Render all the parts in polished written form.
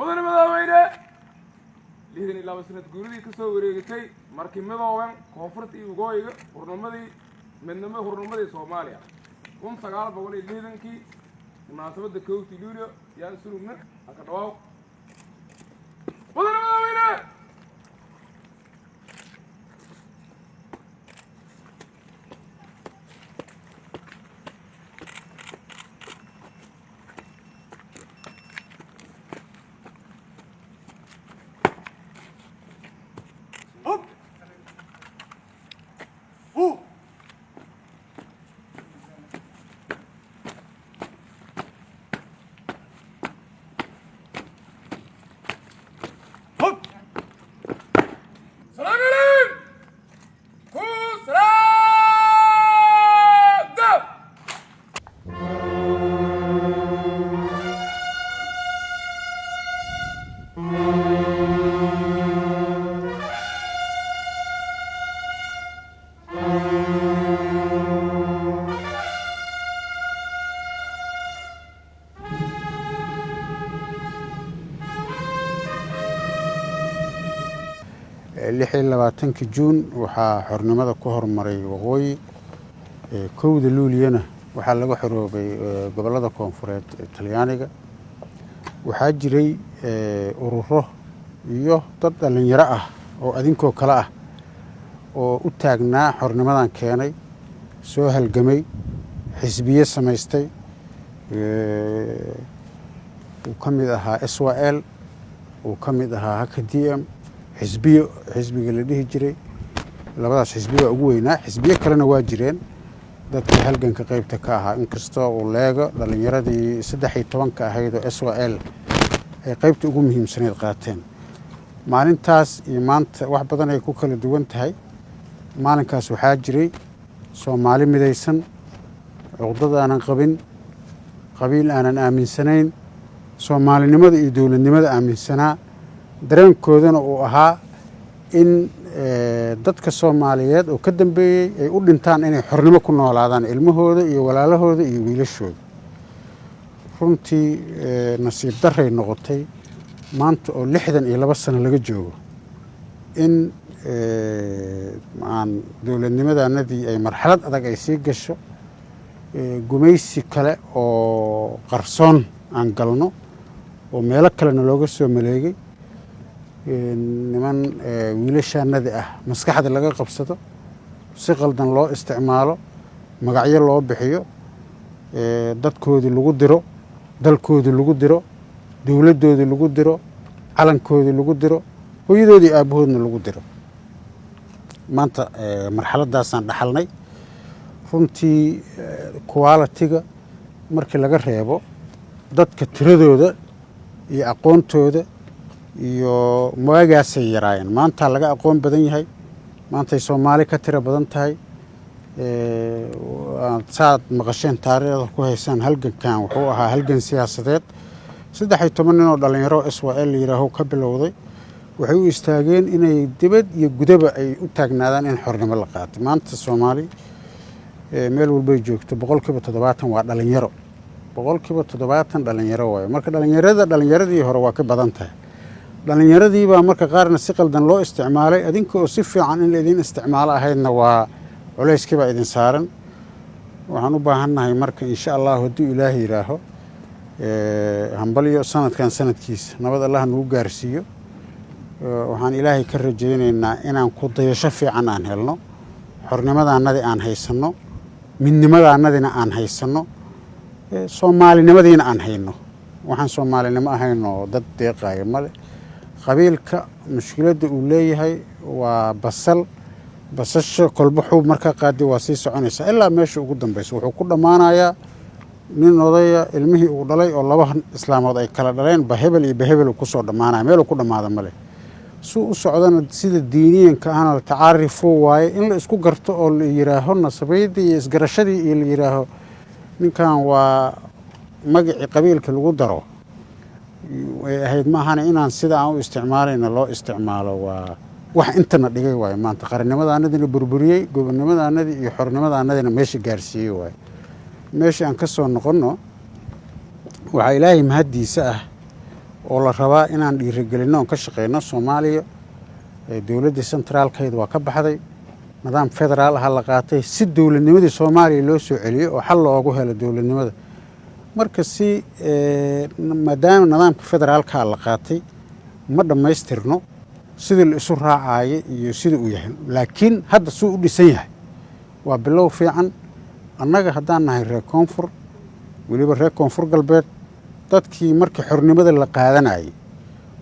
Mudane madaxweyne, 62 sanad guuridii ka soo wareegatay markii midooban koonfurta iyo waqooyiga, hurnimadii midnimo, hurnimadii Soomaaliya 1960-kii, munaasabadda 1-da Luulyo yaan surugna haka dhawaaw, mudane madaxweyne. Hop! Hu! Hop! Salaam alaikum! Ku salaam! Go! 26-ka Juun waxaa xornimada ku hormaray waqooyi. 1-da Luuliyana waxaa laga xoroobay gobollada koonfureed ee Talyaaniga. Waxaa jiray ururo iyo dad dhallinyaro ah oo adinkoo kale ah oo u taagnaa xornimadan keenay, soo halgamay, xisbiye samaystay. Uu ka mid ahaa SYL, uu ka mid ahaa Haka DM, xisbiyo xisbiga la dhihi jiray. Labadaas xisbi baa ugu weynaa, xisbiyo kalena waa jireen. Dadkii halganka qaybta ka ahaa, inkastoo uu leego dhallinyaradii 13-ka ahayd oo SYL ay qaybta ugu muhiimsaneyd qaateen. Maalintaas iyo maanta wax badan ay ku kala duwan tahay. Maalinkaas waxaa jiray Soomaali midaysan, cuqdad aanan qabin, qabiil aanan aaminsanayn, soomaalinimada iyo dowladnimada aaminsanaa, dareenkoodana uu ahaa in dadka Soomaaliyeed oo ka dambeeyey ay u dhintaan inay xornimo ku noolaadaan, ilmahooda iyo walaalahooda iyo wiilashooda. Runtii nasiib daray noqotay maanta oo 62 sano laga joogo in aan dowladnimadanadii ay marxalad adag ay sii gasho, gumaysi kale oo qarsoon aan galno oo meelo kalena looga soo maleegay, niman wiilashaanadi ah maskaxda laga qabsado, si qaldan loo isticmaalo, magacyo loo bixiyo, dadkoodii lagu diro, dalkoodii lagu diro, dowladdoodii lagu diro, calankoodii lagu diro, hooyadoodii aabbahoodna lagu diro. Maanta marxaladaasaan dhaxalnay. Runtii quality-ga markii laga reebo, dadka tiradooda iyo aqoontooda iyo waagaasay yaraayeen, maanta laga aqoon badan yahay, maantay Soomaali ka tiro badan tahay. Saad maqasheen, taariikhda ku haysaan, halgankan wuxuu ahaa halgan siyaasadeed. 13 nin oo dhallinyaro SYL la yidhaaho ka bilowday waxay u istaageen inay dibad iyo gudaba ay u taagnaadaan in xornimo la qaato. Maanta Soomaali meel walbay joogto 70% waa dhalinyaro, 70% dhalinyaro waayo. Marka dhalinyarada dhalinyaradii hore waa ka badan tahay. Dhallinyaradiibaa marka qaarna si qaldan loo isticmaalay, adinka oo si fiican in la idin isticmaalo ahaydna waa culayskiibaa idin saaran. Waxaan u baahannahay marka, insha Allahu, hadduu Ilaahay yidhaaho, hambalyo. Sanadkan sanadkiisa nabad Allah nagu gaarsiiyo. Waxaan Ilaahay ka rajaynaynaa inaan ku dayasho fiican aan helno, xornimadaanadii aan haysanno, midnimadaanadina aan haysanno, soomaalinimadiina aan hayno. Waxaan soomaalinimo ahayn oo dad deeqayo male. Qabiilka mushkiladda uu leeyahay waa basal. Basasha kolba xuub markaa qaadi waa sii soconaysaa ilaa meesha ugu dambeysa. Wuxuu ku dhammaanayaa nin odaya ilmihii uu dhalay oo laba islaamood ay kala dhaleen, bahebel iyo bahebel uu kusoo dhammaanaya. Meeluu ku dhammaada male. Suu u socdana sida diiniyanka ahna la tacaarifo waaye, in la isku garto oo la yiraaho nasabaydii iyo isgarashadii iyo la yiraaho ninkan waa magacii qabiilka lagu daro ay ahayd. Ma ahana inaan sida aan u isticmaalayna loo isticmaalo. Waa wax intana dhigay waaye maanta, qarannimadaanadina burburiyey, gobonnimadaanadii iyo xornimadaanadina meesha gaarsiiyey waaye. Meesha aan ka soo noqonno, waxaa Ilaahay mahaddiisa ah Oo la rabaa inaan dhiirigelinno oon ka shaqeyno. Soomaaliya dowladdii centraalkeed waa ka baxday, nidaam federaal aha la qaatay si dowladnimadii Soomaaliya loo soo celiyo oo xal loogu helo dowladnimada. Marka si maadaama nidaamka federaalkaa la qaatay, ma dhammaystirno sidii la isu raacaayo iyo sida uu yahay, laakiin hadda suu u dhisan yahay waa bilow fiican. Annaga haddaan nahay reer Koonfur, weliba reer Koonfur Galbeed, dadkii markii xornimada la qaadanayay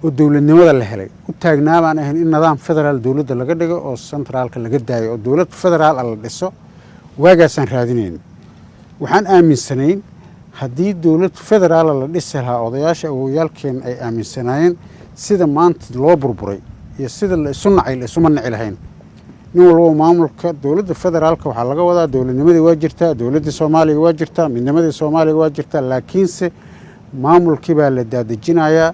oo dowladnimada la helay u taagnaa baan ahayn in nidaam federaal dowladda laga dhigo oo centraalka laga daayo oo dowlad federaal ah la dhiso. Waagaasaan raadinayna. Waxaan aaminsanayn haddii dowlad federaala la dhisi lahaa, odayaasha awowyaalkeen ay aaminsanaayeen, sida maanta loo burburay iyo sida la isu nacay la isuma nici lahayn. Nin walbo maamulka dowladda federaalka waxaa laga wadaa dowladnimadii waa jirtaa, dowladdii Soomaaliya waa jirtaa, midnimadii Soomaaliya waa jirtaa, laakiinse maamulkii baa la daadejinayaa.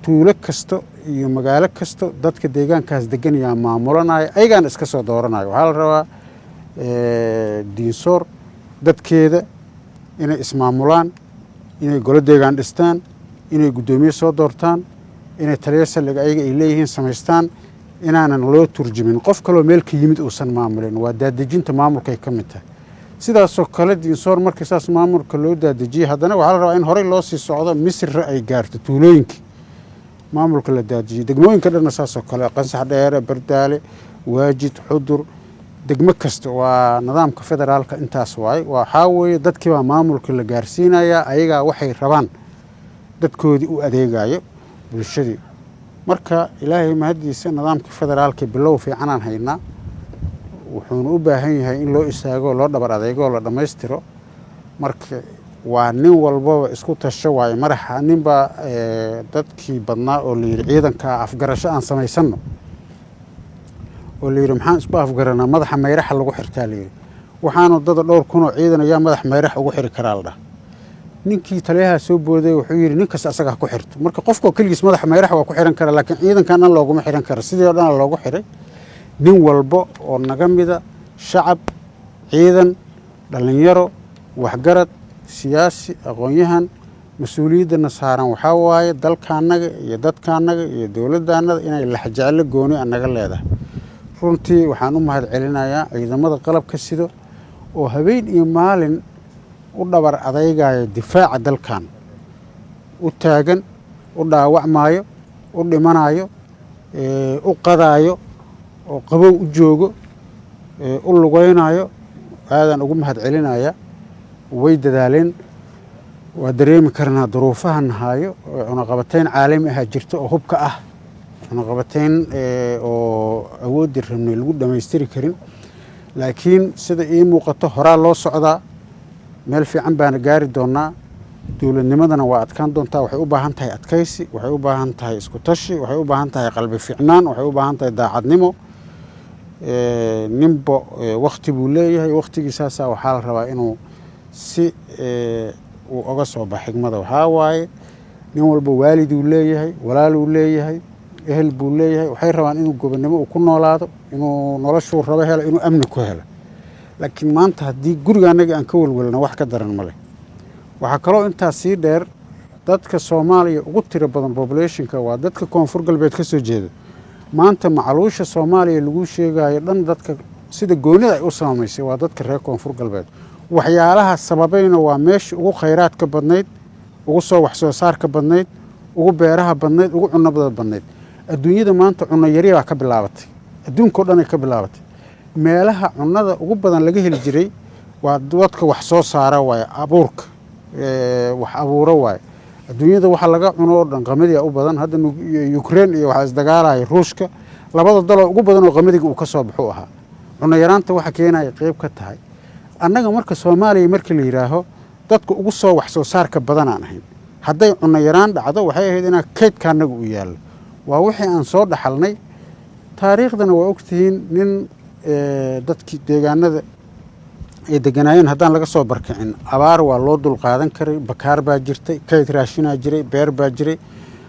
Tuulo kasta iyo magaalo kasta dadka deegaankaas deganayaa maamulanaya, ayagaana iska soo dooranaya. Waxaa la rabaa Diinsoor dadkeeda inay ismaamulaan, inay golo deegaan dhistaan, inay guddoomiye soo doortaan, inay taliyo saldhig ayaga ay leeyihiin samaystaan, inaanan loo turjumin qof kaloo meel ka yimid uusan maamulin. Waa daadejinta maamulkay ka mid tahay. Sidaasoo kale Diinsoor markii saas maamulka loo daadejiyey, haddana waxaa la rabaa in horey loo sii socdo, Misra ay gaarto tuulooyinkii maamulka la daadejiyey, degmooyinka dhanna saasoo kale, Qansax Dheere, Bardaale, Waajid, Xudur, degmo kasta. Waa nidaamka federaalka intaas waaye. Waxaa weeye dadkii baa maamulka la gaarsiinayaa, ayagaa waxay rabaan dadkoodii u adeegayo, bulshadii. Marka Ilaahay mahaddiisa, nidaamka federaalka bilow fiicanaan haynaa. Wuxuuna u baahan yahay in loo istaago, loo dhabar adeego oo la dhammaystiro. Marka waa nin walbaba isku tasho waayo. Madaxa ninbaa dadkii badnaa oo layidhi ciidanka afgarasho aan samaysanno, oo layidhi maxaan isku afgaranaa? Madaxa mayraxa lagu xirtaa layidhi. Waxaanu dada dhowr kunoo ciidan ayaa madax mayrax ugu xiri karaa la dhaha. Ninkii taliyaha soo booday wuxuu yidhi nin kasta asaga ha ku xirto. Marka qofkoo keligiis madaxa mayrax waa ku xiran kara, laakiin ciidankan dhan looguma xiran kara. Sidii o dhan loogu xiray nin walba oo naga mida, shacab, ciidan, dhallinyaro, waxgarad, siyaasi, aqoon-yahan, mas-uuliyaddana saaran waxaa waaye dalkaannaga iyo dadkaannaga iyo dowladdaannada inay laxjeclo gooni a naga leedahay. Runtii waxaan u mahad celinayaa ciidamada qalabka sido oo habeen iyo maalin u dhabar adeygaya difaaca dalkan, u taagan, u dhaawacmaayo, u dhimanayo, u qadaayo oo qabow u joogo, u lugeynayo. Aadaan ugu mahad celinaya. Way dadaaleen. Waa dareemi karnaa duruufahan haayo oo cunaqabatayn caalami ah jirta oo hubka ah, cunaqabatayn oo awooddii rabnay lagu dhammaystiri karin, laakiin sida ii muuqato horaa loo socdaa, meel fiican baana gaari doonaa. Dowladnimadana waa adkaan doontaa. Waxay u baahan tahay adkaysi, waxay u baahan tahay isku tashi, waxay u baahan tahay qalbi fiicnaan, waxay u baahan tahay daacadnimo. Ninba wakti buu leeyahay, waktigiisaasaa waxaa la rabaa inuu si uu oga soo bax. Xigmada waxaa waaye nin walba waaliduu leeyahay, walaaluu leeyahay, ehel buu leeyahay. Waxay rabaan inuu gobonnimo uu ku noolaado, inuu noloshuu rabo helo, inuu amni ku helo. Laakiin maanta haddii guriga annaga aan ka welwelno, wax ka daran ma leh. Waxaa kaloo intaas sii dheer, dadka Soomaaliya ugu tiro badan populationka waa dadka Koonfur Galbeed ka soo jeeda. Maanta macaluusha Soomaaliya lagu sheegayo dhan, dadka sida goonida ay u saamaysay waa dadka reer Koonfur Galbeed. Waxyaalaha sababayna waa meesha ugu khayraadka badnayd, ugu soo wax soo saarka badnayd, ugu beeraha badnayd, ugu cunabada badnayd. Adduunyada maanta cunno yari baa ka bilaabatay, adduunka o dhan ay ka bilaabatay. Meelaha cunnada ugu badan laga heli jiray waa dadka wax soo saara waaye, abuurka wax abuuro waaye. Adduunyada waxa laga cuno oo dhan qamadiga u badan. Hadda Ukraine iyo waxaa isdagaalaya Ruushka, labada daloo ugu badan oo qamadiga uu ka soo baxu ahaa. Cunno yaraanta waxa keenaya qeyb ka tahay. Annaga marka Soomaaliya markii la yidhaaho, dadka ugu soo wax soo saarka badanaan ahayn. Hadday cunno yaraan dhacdo, waxay ahayd inaa kaydka annaga u yaallo. Waa wixii aan soo dhaxalnay. Taariikhdana waa ogtihiin, nin dadkii deegaanada ay deganaayeen haddaan laga soo barkicin, abaar waa loo dulqaadan karay. Bakaar baa jirtay, kayd raashinaa jiray, beer baa jiray.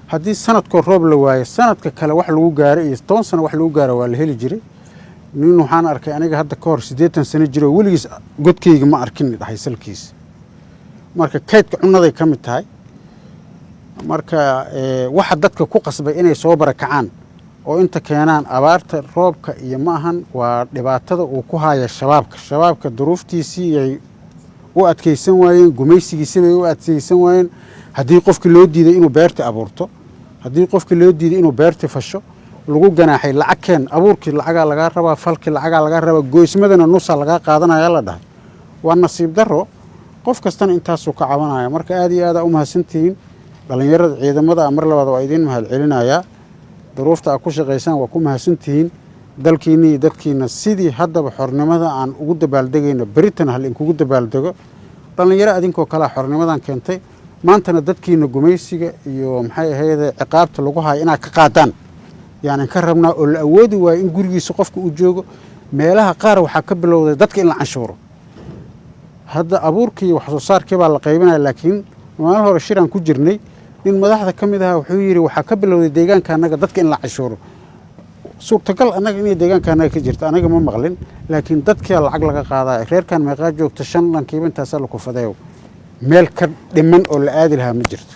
Haddii sanadkoo roob la waayo, sanadka kale wax lagu gaaro iyo 10 sano wax lagu gaaro waa la heli jiray. Nin waxaan arkay aniga hadda ka hor 80 sano jiro, weligiis godkeyga ma arkin dhahay salkiis. Marka kaydka cunnaday ka mid tahay. Marka waxa dadka ku qasbay inay soo barakacaan oo inta keenaan abaarta, roobka iyo ma ahan, waa dhibaatada uu ku haya Shabaabka. Shabaabka duruuftiisii ay u adkaysan waayeen, gumaysigiisi bay u adkaysan waayeen. Haddii qofkii loo diiday inuu beerta abuurto, haddii qofkii loo diiday inuu beerta fasho, lagu ganaaxay lacag keen, abuurkii lacagaa lagaa rabaa, falkii lacagaa lagaa rabaa, goysmadana nusaa lagaa qaadanaya la dhahay, waa nasiib daro. Qof kastana intaasuu ka cabanaya. Marka aad iyo aada u mahadsantihiin dhallinyarada ciidamada. Mar labaad waa idiin mahad celinayaa. Duruufta aad ku shaqaysaan waa ku mahadsantihiin. Dalkiina iyo dadkiina sidii haddaba xornimada aan ugu dabaaldegayno, beritan hal inkugu dabaaldego. Dhallinyaro adinkoo kalea xornimadan keentay. Maantana dadkiina gumaysiga iyo maxay ahayde ciqaabta lagu hayo inaad ka qaadaan yaanan ka rabnaa, oo la awoodi waayo in gurigiisa qofka uu joogo. Meelaha qaar waxaa ka bilowday dadka in la canshuuro. Hadda abuurkii, wax soo saarkii baa la qaybinaya, laakiin maalin hore shiraan ku jirnay, nin madaxda ka mid ahaa wuxuu yidhi waxaa ka bilowday deegaanka annaga dadka in la canshuuro. Suurtagal annaga inay deegaanka annaga ka jirto anaga ma maqlin, laakiin dadkia lacag laga qaadaya. Reerkan meeqaa joogta? Shan lankiiba intaasaa laku fadeeyo. Meel ka dhiman oo la aadi lahaa ma jirto.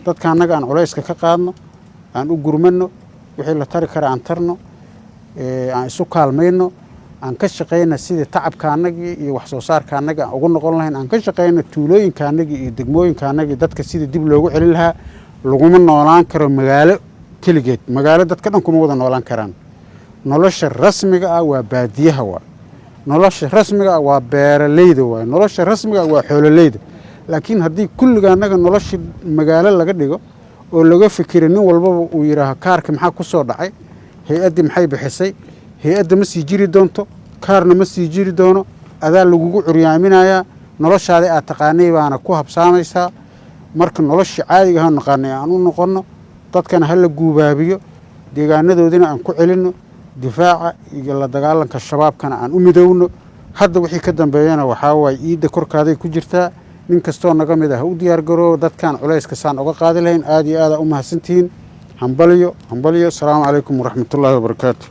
Dadka annaga aan culayska ka qaadno, aan u gurmanno, wixii la tari kara aan tarno, aan isu kaalmayno, aan ka shaqayna sidii tacabka annagii iyo wax soo saarka annaga aan ugu noqon lahayn, aan ka shaqayno tuulooyinka annagii iyo degmooyinka annagii dadka sidii dib loogu celin lahaa. Laguma noolaan karo magaalo keligeed. Magaalo dadka dhan kuma wada noolaan karaan. Nolosha rasmiga ah waa baadiyaha, waa nolosha rasmiga ah waa beeraleyda, waay nolosha rasmiga ah waa xoololeyda. Laakiin haddii kulliga annaga nolosha magaalo laga dhigo oo laga fikira, nin walbaba uu yidhaaho kaarka maxaa ku soo dhacay, hay-addii maxay bixisay, hay-adda ma sii jiri doonto, kaarna ma sii jiri doono, adaa lagugu curyaaminayaa, noloshaadii aad taqaanay baana ku habsaamaysaa. Marka noloshii caadiga ha naqaanay aan u noqonno. Dadkana ha la guubaabiyo, deegaanadoodina aan ku celinno, difaaca iyo la dagaalanka Shabaabkana aan u midowno. Hadda wixii ka dambeeyana waxaa waaye iidda korkaaday ku jirtaa. Nin kastoo naga mid ah ha u diyaar garoobo dadkan culayska saan uga qaadi lahayn. Aada iyo aada u mahadsantihiin. Hambalyo, hambalyo. Asalaamu calaykum waraxmatullaahi wabarakaatu.